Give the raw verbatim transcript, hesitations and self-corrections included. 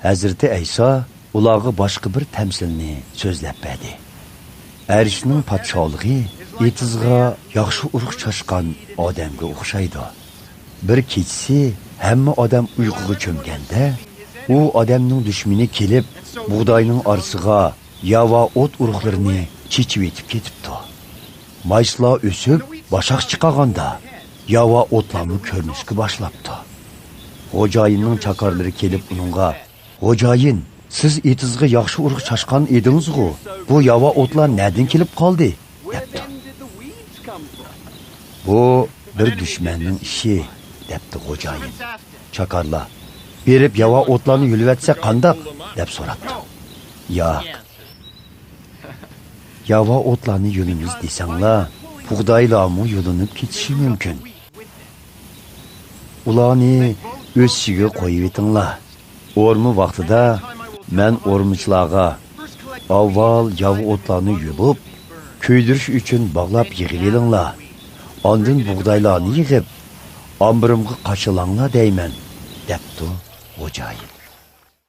ھەزرىتى ئەيسا ئۇلارغا باشقا بىر تەمسىلنى سۆزلەپ بەردى. ئەرشنىڭ پادىشاھلىقى ئېتىزغا ياخشى ئۇرۇق چاچقان ئادەمگە ئوخشايدۇ. بىر كېچىسى ھەممە ئادەم ئۇيقۇغا چۆمگەندە، ئۇ ئادەمنىڭ دۈشمىنى كېلىپ، بۇغداينىڭ ئارىسىغا ياۋا ئوت ئۇرۇقلىرىنى چېچىۋېتىپ كېتىپتۇ. مايسىلار ئۆسۈپ، باشاق چىقارغاندا، ياۋا ئوتلارمۇ كۆرۈنۈشكە باشلاپتۇ. خوجايىننىڭ چاكارلىرى كېلىپ ئۇنىڭغا، «خوجايىن، سىز ئېتىزغا ياخشى ئۇرۇق چاچقان ئىدىڭىزغۇ، بۇ ياۋا ئوتلار نەدىن كېلىپ قالدى؟» دەپتۇ. «بۇ بىر دۈشمەننىڭ ئىشى» دەپتۇ خوجايىن. چاكارلار، «بېرىپ ياۋا ئوتلارنى يۇلۇۋەتسەك قانداق؟» دەپ سوراپتۇ. «ياق، ياۋا ئوتلارنى يۇلىمىز دېسەڭلار، بۇغدايلارمۇ يۇلۇنۇپ كېتىشى مۇمكىن. ئۇلارنى ئۆسۈشىگە قويۇۋېتىڭلار. ئورما ۋاقتىدا مەن ئورمىچىلارغا، ئاۋۋال ياۋا ئوتلارنى يۇلۇپ، كۆيدۈرۈش ئۈچۈن باغلاپ يىغىۋېلىڭلار. ئاندىن بۇغدايلارنى يىغىپ، ئامبىرىمغا قاچىلاڭلار دەيمەن» دەپتۇ خوجايىن.